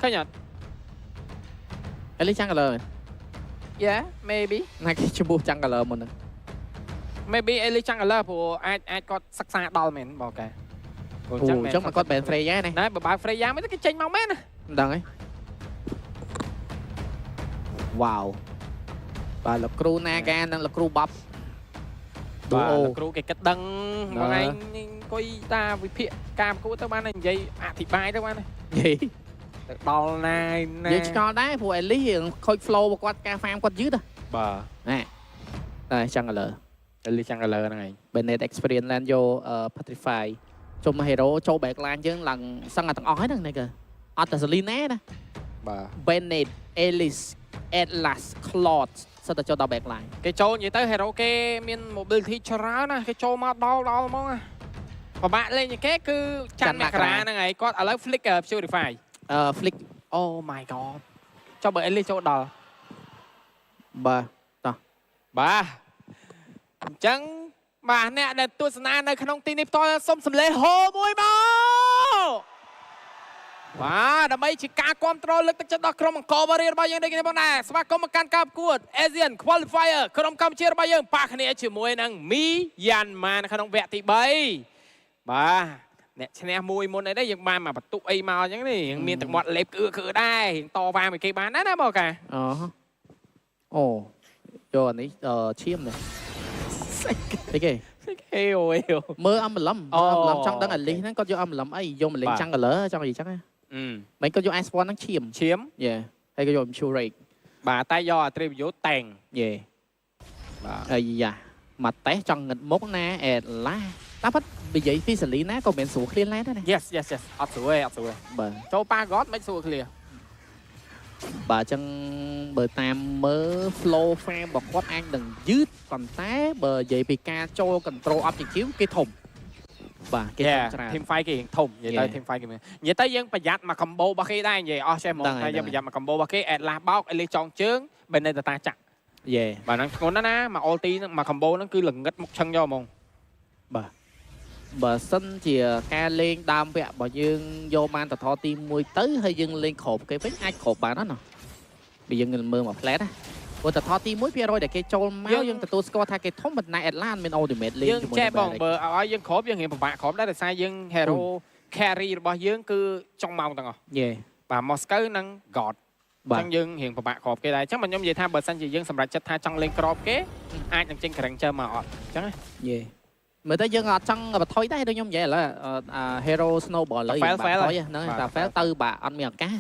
ឃើញអត់? អេលី jungler? Yeah, maybe. ណាគេឈ្មោះ jungler មុនហ្នឹង? Maybe អេលី jungler ព្រោះអាចគាត់សិក្សាដល់មែនបងកែព្រោះ អូអញ្ចឹងមកគាត់ ban Freya ណា? ណែបើបើ Freya មិនគេចេញមកមែនណា។ មិនដឹងទេវ៉ាវបាទលោកគ្រូណាកានិងលោកគ្រូបាប់ បាទ អូ លោកគ្រូគេគិតដឹងបងឯងអង្គុយតាវិភាគការប្រកួតទៅបាននិយាយអធិប្បាយទៅបាន និយាយ ទៅដល់ណាណា យើងឆ្ងល់ដែរព្រោះអេលីរៀងខូច flow របស់គាត់ការ farm គាត់យឺត បាទ ណាតែ jungler អេលី jungler ហ្នឹងឯង។ Bennett Experience Land យក Petrify ជុំ hero ចូល backline យើងឡើងសឹងតែទាំងអស់ហើយហ្នឹងនេះគេអត់តែ Selena ណា។ បាទ Bennett, Alice, Atlas, Claude សិតតែចូលដល់ backline។ គេចូលនិយាយទៅ hero គេមាន mobility ច្រើនណាគេចូលមកដល់ដល់ហ្មងណាពិបាកលេងជាងគេគឺច័ន្ទមករាហ្នឹងឯងគាត់ឥឡូវ flick purify អឺ flick Oh my god ចុះបើ Ellie ចូលដល់ បាទ បាទអញ្ចឹងបាទអ្នកដែលទស្សនានៅក្នុងទីនេះផ្ទាល់សូមសម្លេងហូមួយមកបាទដើម្បីជាការគ្រប់គ្រងលើកទឹកចិត្តដល់ក្រុមអង្គរវរីរបស់យើងដូចគ្នាផងដែរស្វាគមន៍មកកាន់ការប្រកួត ASEAN Qualifier ក្រុមកម្ពុជារបស់យើងប៉ះគ្នាជាមួយនឹងមីយ៉ាន់ម៉ានៅក្នុងវគ្គទី3បាទអ្នកឈ្នះមួយមុនអីដែរយើងបានមកបន្ទុកអីមកអញ្ចឹងនេះយើងមានទឹកមាត់លេបក្អឺក្អឺដែររៀងតវ៉ាមួយគេបានណាណាបងកា អូអូយកអានេះអឺឈាមនេះអីគេ? ហេអូអេអូ មើល emblem អូ មើល emblem ចង់ដឹងអាលីសហ្នឹងគាត់យក emblem អីយកមកលេង បាទ jungler ចង់និយាយចឹងណា អឺ មិនគាត់យក S1 ហ្នឹងឈាម ឈាម យេហើយគាត់យក Mchurek។ បាទតែយក attribute តែង យេ បាទ អាយ៉ាមកតេសចង់ងឹតមុខណាអេឡាតាមពិតនិយាយពីសាលីណាក៏មិនស្រួលឃ្លានឡែដែរណា។ Yes, អត់ស្រួលទេអត់ស្រួលទេ បាទ ចូលប៉ាកតមិនស្រួលឃ្លា បាទអញ្ចឹងបើតាមមើល flow farm របស់គាត់អាចនឹងយឺតប៉ុន្តែបើនិយាយពីការចូល control objective គេធំបាទគេធំច្រើន។ Team fight គេរៀងធំនិយាយទៅ Yeah. Team fight គេមាននិយាយទៅយើងប្រយ័ត្នមក combo របស់គេដែរនិយាយអស់ចេះហ្មង ហ្នឹងហើយ តែយើងប្រយ័ត្នមក combo របស់គេ Atlas បោកអេលីចងជើងបែននៅតាចាក់ យេ បាទហ្នឹងធ្ងន់ណាស់ណាមក ulti ហ្នឹងមក combo ហ្នឹងគឺល្ងឹតមុខឆឹងយកហ្មង បើសិនជាការលេងដើមវគ្គរបស់យើងយកបានតថទី1ទៅហើយយើងលេងគ្របគេវិញអាចគ្របបានណាស់បើយើងមើលមកផ្លែតណាព្រោះតថទី1%ដែលគេចូលមកយើងទទួលស្គាល់ថាគេធំប៉ុន្តែ Atlas មាន ultimate លេង យើង ជាមួយ ចេះបង នឹង បើឲ្យយើងគ្របយើងរៀងពិបាកគ្របដែរដោយសារយើង hero carry របស់យើងគឺចុងម៉ោងទាំងអស់ យេ បាទ Moscow និង God បាទ អញ្ចឹងយើងរៀងពិបាកគ្របគេដែរអញ្ចឹងបើខ្ញុំនិយាយថាបើសិនជាយើងសម្រេចចិត្តថាចង់លេងក្របគេអាចនឹងចេញ Granger មកអត់អញ្ចឹងណា យេមើលទៅយើងអត់ចង់បន្ថយដែរដូចខ្ញុំនិយាយឥឡូវអា Hero Snowball ឥឡូវ Fail យើងបាក់ថយហ្នឹង បាទ តែ fail ទៅបាទអត់មានឱកាស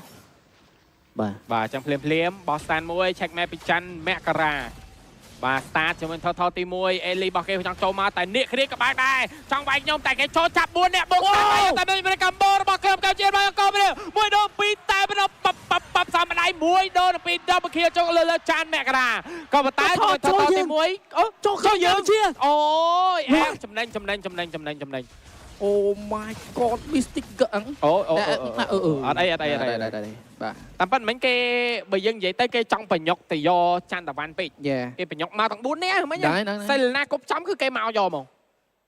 បាទ។ បាទអញ្ចឹងភ្លាមភ្លាមបោះ stand មួយ check map ពីច័ន្ទមករាបាទ start ជាមួយថថទី1អេលីរបស់គេចង់ចូលមកតែនៀកគ្នាក៏បើកដែរចង់វាយខ្ញុំតែគេចូលចាប់4នាក់បុកតែមាន combo របស់ក្រុមកម្ពុជារបស់កុំនេះមួយដងពីរតែប៉ុណ្ណោះប៉ាប់ប៉ាប់ប៉ាប់សំដៃមួយដងពីរដល់មកខៀចូលលើលើចានមករាក៏ប៉ុន្តែជាមួយថថទី1អូ ចូលចូលយើងជា អូយអែមចំណេញចំណេញចំណេញចំណេញចំណេញ Oh my god, Mystic កអឹង អូអូអូអត់អីអត់អីអត់អី អត់អីបាទ។ តាមពិតមិញគេបើយើងនិយាយទៅគេចង់បញ្ញុកទៅយកច័ន្ទតាវ៉ាន់ពេក យេ គេបញ្ញុកមកទាំង4នាក់មិញ ដែរហ្នឹង សេលណាគប់ចំគឺគេមកយកហ្មង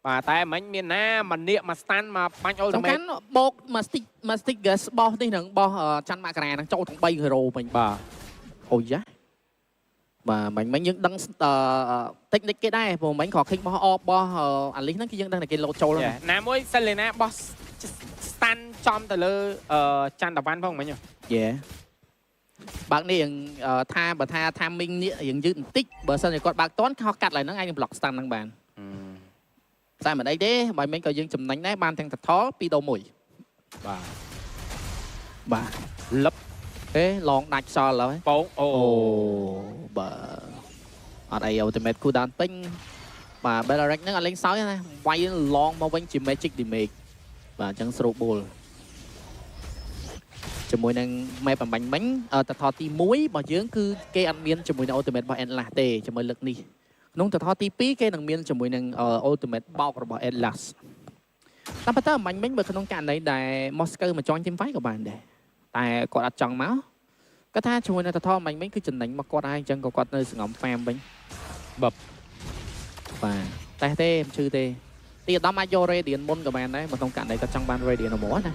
បាទតែមិញមានណាមកនៀកមកស្តាន់មកបាញ់អ៊ុល សំ ទីមេត ខាន់បោកមក stick មក stick gas បោះនេះនឹងបោះច័ន្ទមករានឹងចូលទាំង3 hero មិញ។ បាទ អូយ៉ាបាទមិញមិញយើងដឹងតិចនិចគេដែរព្រោះមិញគ្រាន់ឃើញបោះអបបោះអាលីសហ្នឹងគឺយើងដឹងតែគេលោតចូលហ្នឹង ណាមួយសេលណាបោះស្តាន់ចំទៅលើច័ន្ទតាវ៉ាន់ផងមិញ យេបើកនេះយើងថាបើថាថាមីងនេះយើងយឺតបន្តិចបើសិនជាគាត់បើកតន់ខោកាត់ឡើយហ្នឹងអាចនឹង block stun ហ្នឹងបានតែមិនអីទេបើមិនក៏យើងចំណេញដែរបានទាំងតថ2ដល់1 បាទ បាទ លឹប អេឡងដាច់សល់ហើយ ពងអូ អូបើអត់អី ultimate cooldown ពេញបាទ Belerick ហ្នឹងអត់លេងសើចណាវាយឡងមកវិញជា magic damage បាទអញ្ចឹងស្រូបបួលជាមួយនឹង map បំបញ្ញមិញតថទី1របស់យើងគឺគេអត់មានជាមួយនឹង ultimate របស់ Atlas ទេជាមួយលើកនេះក្នុងតថទី2គេនឹងមានជាមួយនឹង ultimate បោករបស់ Atlas តាមពិតទៅអំបញ្ញមិញបើក្នុងករណីដែល Moscow មក join team fight ក៏បានដែរតែគាត់អត់ចង់មកគាត់ថាជាមួយនឹងតថអំបញ្ញមិញគឺចំណេញមកគាត់ហើយអញ្ចឹងក៏គាត់នៅសងំ farm វិញ បប បាទតែទេមិនឈឺទេទីអាដាមអាចយក Radiant មុនក៏បានដែរបើក្នុងករណីគាត់ចង់បាន Radiant ហ្មងណា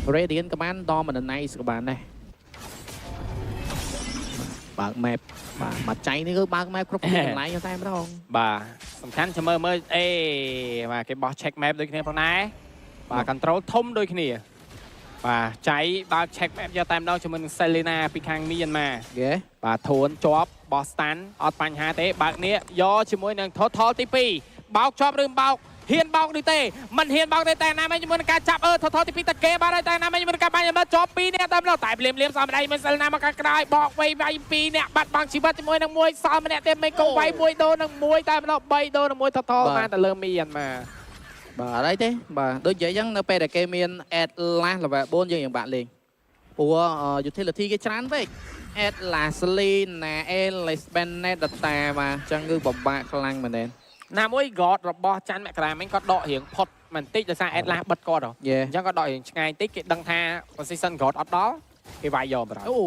។ Radiant ក៏បានដល់ Nice ក៏បានដែរបើក map បាទមួយចៃនេះគឺបើក map គ្រប់ទីកន្លែងតែម្ដង បាទសំខាន់ចាំមើលមើលអេបាទគេបោះ check map ដូចគ្នាផងដែរបាទ control ធំដូចគ្នាបាទចៃបើក check map យកតែម្ដងជាមួយនឹង Selena ពីខាងមីយ៉ាន់ម៉ា យេ បាទធួនជាប់បោះ stun អត់បញ្ហាទេបើកនេះយកជាមួយនឹង total ទី2បោកជាប់ឬមិនបោកហ៊ានបោកឬទេមិនហ៊ានបោកទេតែណាមិនជាមួយនឹងការចាប់អឺ total ទី2តគេបាទហើយតែណាមិនជាមួយនឹងការបាញ់មកជាប់2នាក់តែម្ដងតែភ្លាមភ្លាមសំដៃមិនសិលណាមកខាងក្រោយបោកវៃវៃ2នាក់បាត់បង់ជីវិតជាមួយនឹងមួយសល់ម្នាក់ទៀតមិនកងវៃមួយដូរនឹងមួយតែម្ដង3ដូរនឹងមួយ total បានតែលើមីយ៉ាន់ម៉ា បាទអត់អីទេបាទដូចនិយាយអញ្ចឹងនៅពេលដែលគេមាន Atlas level 4យើងយ៉ាងបាក់លេងព្រោះ utility គេច្រើនពេក Atlas Lina Alice Bennett Data បាទអញ្ចឹងគឺពិបាកខ្លាំងមែនទែន ណាមួយ God របស់ច័ន្ទមករាមិញគាត់ដករៀងផុតបន្តិចដោយសារ Atlas បិទគាត់ហ៎ យេ អញ្ចឹងគាត់ដករៀងឆ្ងាយតិចគេដឹងថា position God អត់ដល់គេវាយយកបណ្ដោយ អូ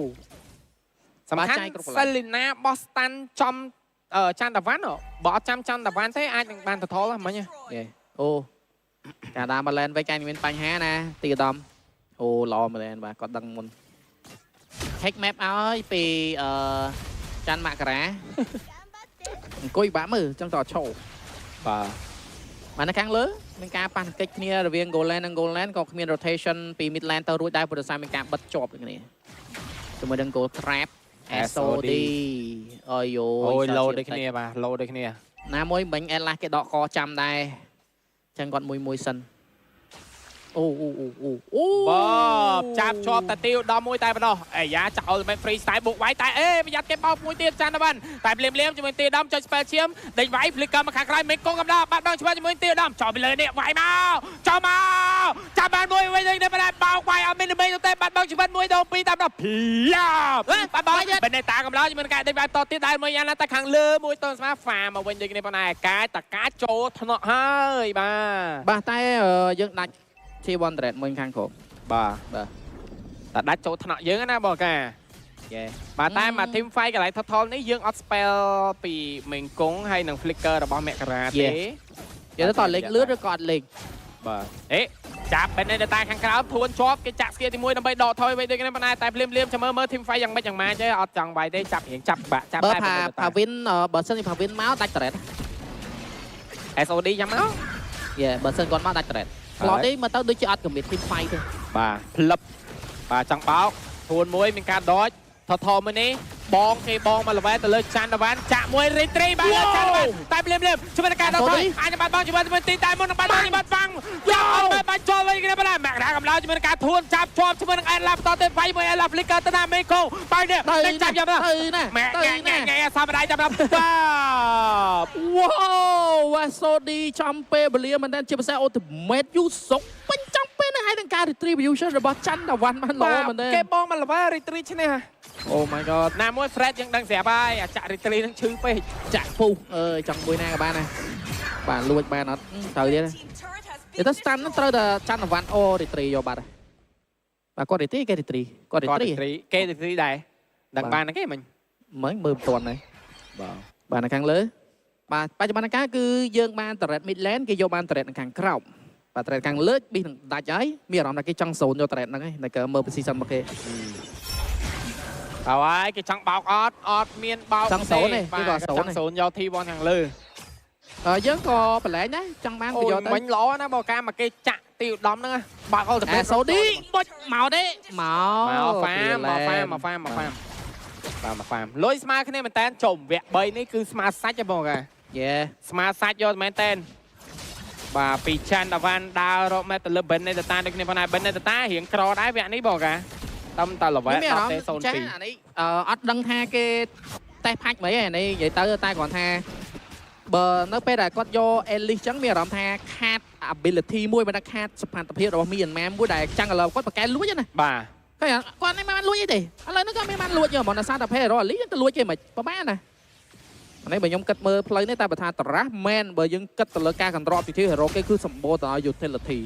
សំខាន់ បាចាយគ្រប់កន្លែង សិលីណាបោះស្តាន់ចំអឺច័ន្ទតាវ៉ាន់ហ៎បើអត់ចាំច័ន្ទតាវ៉ាន់ទេអាចនឹងបានតថលហ្នឹងមិញហ៎ យេអូការដើរមកឡែនវិញកាញ់មានបញ្ហាណាទីអាដាមអូល្អមែនទែនបាទគាត់ដឹងមុន hack map ឲ្យពីអឺច័ន្ទមករា អង្គុយបាក់មើលអញ្ចឹងតអត់ឈោ បាទ បាទនៅខាងលើមានការប៉ះទង្គិចគ្នារវាង goal lane និង goal lane ក៏គ្មាន rotation ពី mid lane ទៅរួចដែរព្រោះដោយសារមានការបិទជាប់ដូចគ្នាជាមួយនឹង goal trap SOD អើយយោ អូយលោដូចគ្នាបាទលោដូចគ្នា ណាមួយមិញ Atlas គេដកកចាំដែរអញ្ចឹងគាត់មួយមួយសិនអូអូអូអូអូ បបចាប់ជាប់តាទាវដល់មួយតែប៉ុណ្ណោះអាយ៉ាចាក់ ultimate free style បុកវាយតែអេប្រយ័ត្នគេបោកមួយទៀតច័ន្ទតាវ៉ាន់តែភ្លាមភ្លាមជាមួយទាដំចុច spell ឈាមដេញវាយ flicker មកខាងក្រោយមេកងកំដរបាត់បង់ច្បាស់ជាមួយទាដំចោលពីលើនេះវាយមកចោលមកចាប់បានមួយវិញនេះបានបោកវាយអត់មានដើម្បីទេបាត់បង់ជីវិតមួយដងពីរតាមដល់ភ្លាមបាត់បង់បេនេតាកំឡោជាមួយនឹងការដេញវាយតទៀតដែរមួយយ៉ាងណាតែខាងលើមួយតនស្មាហ្វាមកវិញដូចគ្នាប៉ុណ្ណាកាយតកាចូលថ្នាក់ហើយបាទ បាទតែយើងដាច់ T1 Red មួយខាងក្រោម បាទ បាទ តែដាច់ចូលថ្នាក់យើងណាបងកា យេ បាទតែមក team fight កន្លែង total នេះយើងអត់ spell ពីមេងកុងហើយនិង flicker របស់មករាទេ និយាយទៅតលេងលឿនឬក៏អត់លេង បាទអេចាប់បែននេះតាខាងក្រោមធួនជាប់គេចាក់ស្គៀទី1ដើម្បីដកថយវិញដូចគ្នាប៉ុន្តែតែភ្លាមភ្លាមចាំមើលមើល team fight យ៉ាងម៉េចយ៉ាងម៉ាទេអត់ចង់វាយទេចាប់រៀងចាប់បាក់ចាប់តែ បើផាផាវិនបើសិនជាផាវិនមកដាច់ turret SOD យ៉ាងមក យេបើសិនគាត់មកដាច់ turret ផ្លោតនេះមើលទៅដូចជាអត់ commit team fight ទេ បាទផ្លឹបបាទចង់បោកធួនមួយមានការដចថថមួយនេះបងគេបងមកល្វែទៅលើច័ន្ទតាវ៉ាន់ចាក់មួយរីត្រីបាទលើច័ន្ទតាវ៉ាន់តែភ្លាមភ្លាមជួយនឹងការដកថយអាចនឹងបាត់បងជាមួយជាមួយទីតែមុននឹងបាត់បងបាត់ហ្វាំងយកអត់បាច់ចូលវិញគ្នាបាទមករាកំឡោជាមួយនឹងការធួនចាប់ជាប់ជាមួយនឹងអែនឡាបន្តទៀតវាយមួយអែនឡា flicker ទៅណាមេកូបាយនេះ ទៅ នឹងចាប់យកមក ទៅណា ម៉ែ ទៅ ញ៉ែ ណា ញ៉ែសាប់ដៃចាប់ដល់បាទ វ៉ាវ SOD ចំពេលវេលាមែនតើជាពិសេស Ultimate យូសុកពេញចំពេលហ្នឹងហើយនឹងការ retribution របស់ច័ន្ទតាវ៉ាន់បានល្អមែនតើ គេបងមកល្វើរីត្រីឈ្នះ Oh my god ណាមួយ Fred យើងដឹងស្រាប់ហើយអាចាក់រីត្រីនឹងឈឺពេក ចាក់ពុះអើយចង់មួយណាក៏បានដែរបាទលួចបានអត់ត្រូវទៀតទេទៅ stand ហ្នឹងត្រូវតែច័ន្ទតាវ៉ាន់អូ retri យកបាត់ហើយបាទគាត់ retri គេ retri គាត់ គាត់ retri រីត្រីគេរីត្រីដែរដឹងបានហ្នឹងគេមិញ មិញមើលមិនទាន់ហើយ បាទ បាទនៅខាងលើបាទបច្ចុប្បន្នកាលគឺយើងបាន turret mid lane គេយកបាន turret នៅខាងក្រោមបាទ turret ខាងលើប៊ីនឹងដាច់ហើយមានអារម្មណ៍ថាគេចង់សូនយក turret ហ្នឹងហើយតែគេមើល position មកគេ តើហើយគេចង់បោកអត់អត់មានបោក ចង់សូនទេគេក៏សូន ចង់សូនយក T1 ខាងលើ អឺយើងក៏ប្រឡែងដែរចង់បាន អូ ប្រយោជន៍ទៅ យមិញល្អណាស់បើការមកគេចាក់ទីឧត្តមហ្នឹងណាបើកអល់ត អេសូឌីបុចមកទេមក មកហ្វាមមកហ្វាមមកហ្វាមមកហ្វាមបាទមកហ្វាមលុយស្មើគ្នាមែនតើចុំវគ្គ3នេះគឺស្មើសាច់ហ៎បងកា យេ ស្មើសាច់យកមែនតើបាទពីច័ន្ទតាវ៉ាន់ដើររកមែនទៅលើបិននៃតាតាដូចគ្នាផងដែរបិននៃតាតារៀងក្រដែរវគ្គនេះបងកាតំតល្វែ មានអារម្ម 10ទេ ណ៍ចា 02 អានេះអឺអត់ដឹងថាគេតេស្តផាច់មិនហីអានេះនិយាយទៅតែគ្រាន់ថាបើនៅពេលដែលគាត់យក Alice ចឹងមានអារម្មណ៍ថាខាត ability មួយមិនថាខាតសមត្ថភាពរបស់មីយ៉ាន់ម៉ាមួយដែលចាំងឥឡូវគាត់ប្រកែលួចណា បាទ ឃើញគាត់នេះមិនបានលួចអីទេឥឡូវនេះគាត់មិនបានលួចទេហ្មងដោយសារតែភេរ៉ូអាលីទៅលួចគេមិនប្រហែលណាអានេះបើខ្ញុំគិតមើលផ្លូវនេះតែបើថាតារ៉ាស់មែនបើយើងគិតទៅលើការ control ពិធី hero គេគឺសម្បូរទៅដោយ utility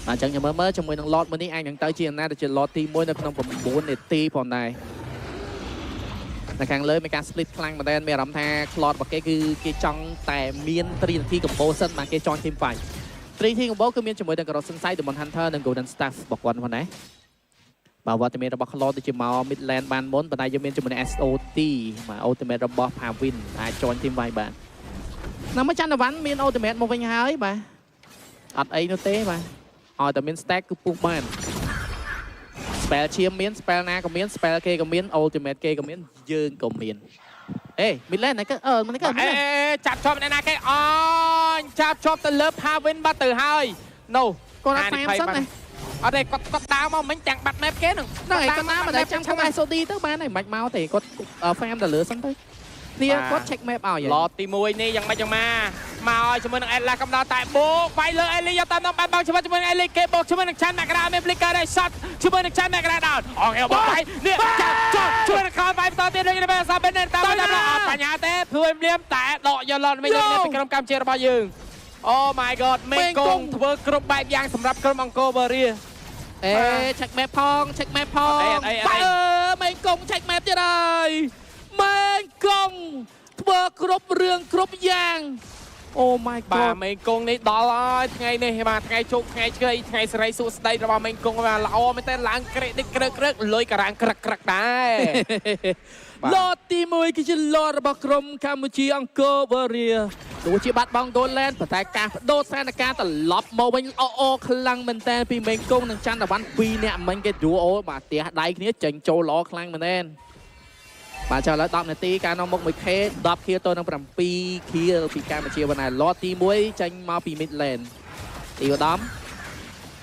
បាទអញ្ចឹងខ្ញុំមើលមើលជាមួយនឹង lot មួយនេះអាចនឹងទៅជាអំណាចទៅជា lot ទី1នៅក្នុង9នាទីផងដែរនៅខាងលើមានការ split ខ្លាំងមែនទែនមានអារម្មណ៍ថា slot របស់គេគឺគេចង់តែមាន3នាទី combo សិនបាទគេ join team fight 3 team combo គឺមានជាមួយនឹង Corrosion Scythe, Demon Hunter និង Golden Staff របស់គាត់ផងដែរបាទវត្តមានរបស់ Claude ដូចជាមក mid lane បានមុនប៉ុន្តែយើងមានជាមួយនឹង SOT បាទ ultimate របស់ Pavin អាច join team វាយបានណាមួយច័ន្ទវ៉ាន់មាន ultimate មកវិញហើយបាទអត់អីនោះទេបាទឲ្យតែមាន stack គឺពុះបាន spell ឈាមមាន spell ណាក៏មាន spell គេក៏មាន ultimate គេក៏មានយើងក៏មានអេ mid lane ណាក៏អឺមិនក៏ អេចាប់ជាប់អ្នកណាគេអញចាប់ជាប់ទៅលើ Pavin បាត់ទៅហើយ No គាត់អត់តាមសិនណា អត់ទេគាត់គាត់ដើរមកមិញទាំងបាត់ map គេហ្នឹង ហ្នឹងហើយគាត់តាមមិនដែរចាំគុំ SOD ទៅបានហើយមិនបាច់មកទេគាត់ farm ទៅលើសិនទៅគ្នាគាត់ check map ឲ្យ ឡតទី1នេះយ៉ាងម៉េចយ៉ាងម៉ាមកឲ្យជាមួយនឹង Atlas កំដរតែបោកវាយលើ Ellie យកតាមបានបងជាមួយជាមួយនឹង Ellie គេបោកជាមួយនឹងឆាន់មករាមាន flicker ដែរ shot ជាមួយនឹងឆាន់មករា down អូខេបោកវាយនេះចាប់ជាប់ជួយនឹងខោវាយបន្តទៀតដូចនេះសាបិនតាមតាមអត់បញ្ហាទេព្រួយភ្លាមតែដកយកឡតវិញលើពីក្រុមកម្ពុជារបស់យើង Oh my god មេកងធ្វើគ្រប់បែបយ៉ាងសម្រាប់ក្រុមអង្គរបូរី អេ check map ផង check map ផង អត់អីអត់អី បើមេងកុង check map ទៀតហើយមេងកុងធ្វើគ្រប់រឿងគ្រប់យ៉ាង Oh my បាទ god មេងគង់នេះដល់ហើយថ្ងៃនេះបាទថ្ងៃជោគថ្ងៃឆ្កីថ្ងៃសេរីសួស្តីរបស់មេងគង់បាទល្អមែនតើឡើងក្រេដិតក្រឹកក្រឹកលុយការាំងក្រឹកក្រឹកដែរ បាទ ឡតទី1គឺជាឡតរបស់ក្រុមកម្ពុជាអង្គរបូរីទោះជាបាត់បង់ Gold Lane ប៉ុន្តែការបដូរស្ថានភាពត្រឡប់មកវិញល្អអខ្លាំងមែនតើពីមេងគង់និងច័ន្ទវ៉ាន់2នាក់មិញគេ duo បាទផ្ទះដៃគ្នាចេញចូលល្អខ្លាំងមែនតើបាទចុះឥឡូវ10នាទីការនាំមុខ 1K 10 kill ទៅនឹង7 kill ពីកម្ពុជាបណ្ណាឡតទី1ចេញមកពី mid lane ទីឧត្តម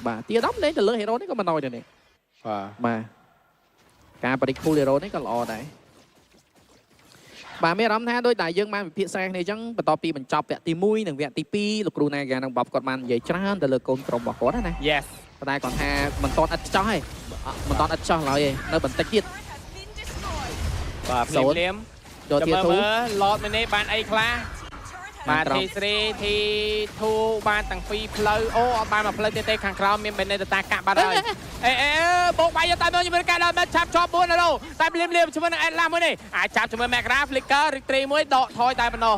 បាទទីឧត្តមលេងទៅលើ hero នេះក៏មិនណយដែរនេះ បាទ បាទការបរិខូល hero នេះក៏ល្អដែរបាទមានអារម្មណ៍ថាដោយដែលយើងបានវិភាសាគ្នាអញ្ចឹងបន្ទាប់ពីបញ្ចប់វគ្គទី1និងវគ្គទី2លោកគ្រូណាហ្គានិងបបគាត់បាននិយាយច្រើនទៅលើកូនក្រុមរបស់គាត់ណា Yes ប៉ុន្តែគាត់ថាមិនតន់ឥតខ្ចោះទេមិនតន់ឥតខ្ចោះឡើយទេនៅបន្តិចទៀត បាទភ្លាមភ្លាម យកទៀតទូ មើលឡតនេះបានអីខ្លះបាទ ត្រង់ T3 T2 បានទាំងពីរផ្លូវអូអត់បានមួយផ្លូវទៀតទេខាងក្រោមមានបេនេតតាកាក់បាត់ហើយអេអេបោកវាយយកតាមជាមួយនឹងការដល់ឆាប់ជាប់4ណាឡូតែភ្លាមភ្លាមជាមួយនឹង Atlas មួយនេះអាចចាប់ជាមួយ Makra Flicker រីត្រីមួយដកថយតែប៉ុណ្ណោះ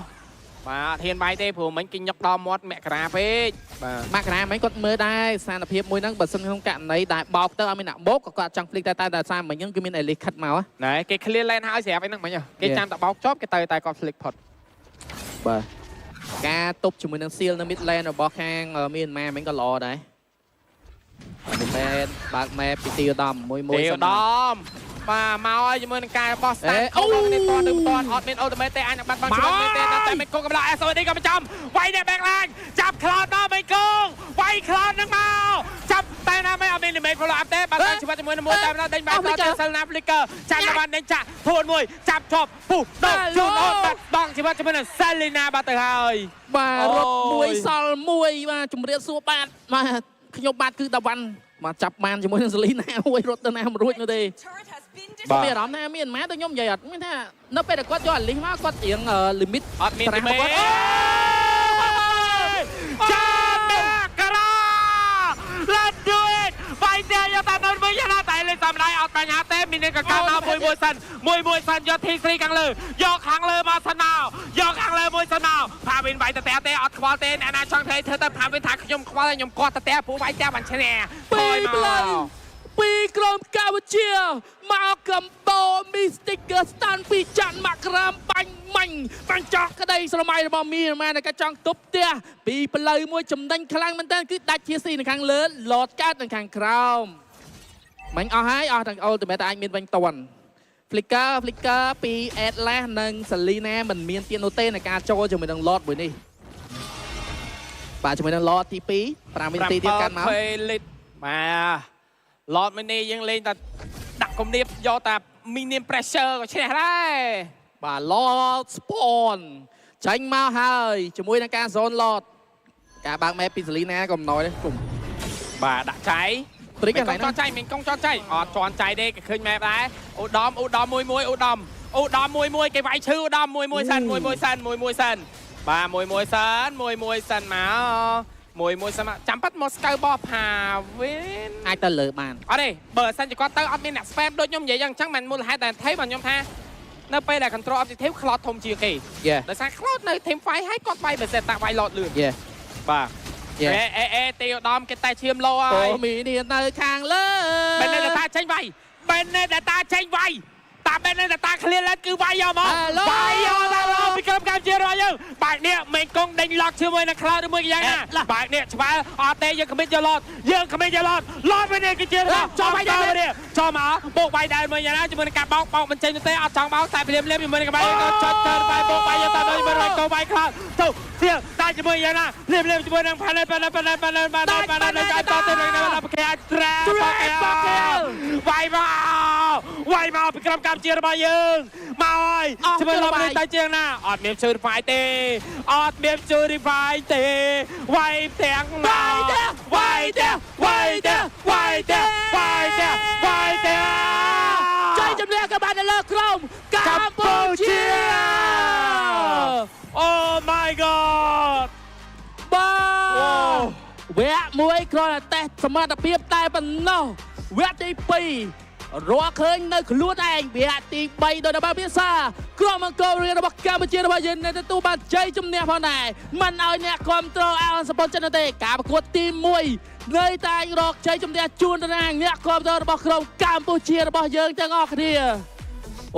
បាទអត់ហ៊ានវាយទេព្រោះមិញគេញុកដល់មាត់មករាពេកបាទ មករាមិញគាត់មើលដែរស្ថានភាពមួយហ្នឹងបើសិនក្នុងករណីដែលបោកទៅអត់មានអ្នកបោកក៏គាត់ចង់ flick តែតែតែសារមិញហ្នឹងគឺមាន Elite ខិតមក ណែគេ clear lane ហើយស្រាប់ឯហ្នឹងមិញគេចាំតែបោកជាប់គេទៅតែគាត់ flick ផុត បាទការទប់ជាមួយនឹង seal នៅ mid lane របស់ខាងមៀនម៉ាមិញក៏ល្អដែរ mid lane បើក map ពីទីឧត្តមមួយមួយ ទេ សិន វដាមបាទមកហើយជាមួយនឹងការបោះ start អេអូ អូនេះតទៅតអត់មានអូតូម៉េតទេអាចនឹងបាត់បង់ជាមួយទេតែមេកងកំឡោះ SOD ក៏មិនចំវាយអ្នក back line ចាប់ cloud មកមេកងវាយ cloud នឹងមកចាប់តែណាមិនអត់មាន damage follow up ទេបាត់បង់ជីវិតជាមួយនឹងមួយតែម្ដងដេញបាត់ទៅសិលណា flicker ចាំតែបានដេញចាក់ធួនមួយចាប់ជាប់ពុះដកជូនអូនបាត់បង់ជីវិតជាមួយនឹង Selena បាត់ទៅហើយ បាទរត់ អូយ មួយសល់មួយបាទជំរាបសួរបាទបាទខ្ញុំបាទគឺតាវ៉ាន់បាទចាប់បានជាមួយនឹងសេលីណាមួយរត់ទៅណាមិនរួចនោះទេ បាទ មានអារម្មណ៍ថាមានម៉ាដូចខ្ញុំនិយាយអត់មានថានៅពេលដែលគាត់យកអាលីសមកគាត់រៀង limit អត់មាន ត្រាស់ damage គាត់ ចាំការ៉ា Let's do it វាយតែយកតាមវិញណាតែលេងសំដៃអត់បញ្ហាទេមានអ្នកកកាមកមួយមួយសិនមួយមួយសិនយក T3 ខាងលើយកខាងលើមកសិនមកយកខាងលើមួយសិនមកផាវិនវាយតតែទេអត់ខ្វល់ទេអ្នកណាចង់ធ្វើធ្វើទៅផាវិនថាខ្ញុំខ្វល់ហើយខ្ញុំគាត់តតែព្រោះវាយតែបានឈ្នះ ពីរផ្លូវពីក្រុមកម្ពុជាមកកម្បោមីស្ទីកស្តានពីច័ន្ទមករាមបាញ់មាញ់បាញ់ចោះក្តីស្រមៃរបស់មីម៉ានក៏ចង់ទប់ផ្ទះពីផ្លូវមួយចំណេញខ្លាំងមែនតើគឺដាច់ជាស៊ីនៅខាងលើលតកើតនៅខាងក្រោមមាញ់អស់ហើយអស់ទាំង ultimate អាចមានវិញតន់ Flicker Flicker ពី Atlas និង Selena មិនមានទៀតនោះទេในការចូលជាមួយនឹង Lord មួយនេះបាទជាមួយនឹង Lord ទី2 5វិនាទីទៀតកាន់មក លីតបាទ Lord មួយនេះយើងលេងតែដាក់គំនាបយកតែ minion pressure ក៏ឈ្នះដែរ បាទ Lord Spawn ចាញ់មកហើយជាមួយនឹងការ zone Lord ការបើក map ពី Selena ក៏មិនណយដែរគុំ បាទដាក់ចៃ ព្រិច មានក កន្លែងហ្នឹង ងចន់ចៃមានកងចន់ចៃអត់ចន់ចៃទេគេឃើញម៉ែបដែរឧត្តមឧត្តមមួយមួយឧត្តមឧត្តមមួយមួយគេវាយឈឺឧត្តមមួយមួយសិនមួយមួយសិនមួយមួយសិនបាទមួយមួយសិនមួយមួយសិនមកមួយមួយសិនមកចាំប៉ាត់មកស្កៅបោះផាវិន អាចទៅលើបាន អត់ទេបើសិនជាគាត់ទៅអត់មានអ្នក spam ដូចខ្ញុំនិយាយយ៉ាងអញ្ចឹងមិនមូលហេតុតែថៃបាទខ្ញុំថានៅពេលដែល control objective ខ្លោតធំជាងគេ យេ ដោយសារខ្លោតនៅ team fight ហើយគាត់វាយបើសិនតាវាយឡតលឿន យេ បាទ អេអេអេទីឧត្តមគេតែឈាមលោហើ អូ យ មីនេះនៅខាងលើ បែនតាចេញវាយបែនតាចេញវាយតាបែនតាឃ្លៀនឡើងគឺវាយយកមកវាយយកតែមកពីក្រុមកម្ពុជារបស់យើងបែកនេះមេងកងដេញឡុកជាមួយនឹងខ្លោចឬមួយយ៉ាងណាបែកនេះឆ្វែលអត់ទេយើងគ្មានយកឡតយើងគ្មានយកឡតឡតវិញនេះគឺជារបស់ចូលវាយដែរនេះចូលមកបោកវាយដែរមួយយ៉ាងណាជាមួយនឹងការបោកបោកមិនចេញទេអត់ចង់បោកតែភ្លាមភ្លាមជាមួយនឹងការបោកក៏ចុចទៅបាយបោកវាយយកតែជាមួយនឹងកោវាយខ្លោចទៅសៀតែជាមួយយ៉ាងណាភ្លាមភ្លាមជាមួយនឹងផាណែផាណែផាណែផាណែផាណែផាណែតែតទៅនឹងប្រគេត្រាប្រគេវាយមកវាយមកពីក្រុមកម្ពុជារបស់យើងមកហើយជាមួយលំនេះទៅជាងណាអត់មាន Purify ទេអត់មាន Purify ទេវាយទាំងមកវាយទាំងវាយទាំងវាយទាំងវាយទាំងវាយទាំង ជ័យជំនះក៏បានទៅលើក្រុមកម្ កម្ពុ ពុជា ជា Oh my god បាទវគ្គមួយគ្រាន់តែតេស្តសមត្ថភាពតែប៉ុណ្ណោះវគ្គទី2រកឃើញនៅខ្លួនឯងវគ្គទី3ដោយដល់ភាសាក្រុមអង្គររៀនរបស់កម្ពុជារបស់យើងនៅទទួលបានជ័យជំនះផងដែរមិនឲ្យអ្នកគ្រប់គ្រងអានសពតចិត្តនោះទេការប្រកួតទី1នៅតែរកជ័យជំនះជូនតំណាងអ្នកគ្រប់គ្រងរបស់ក្រុមកម្ពុជារបស់យើងទាំងអស់គ្នា។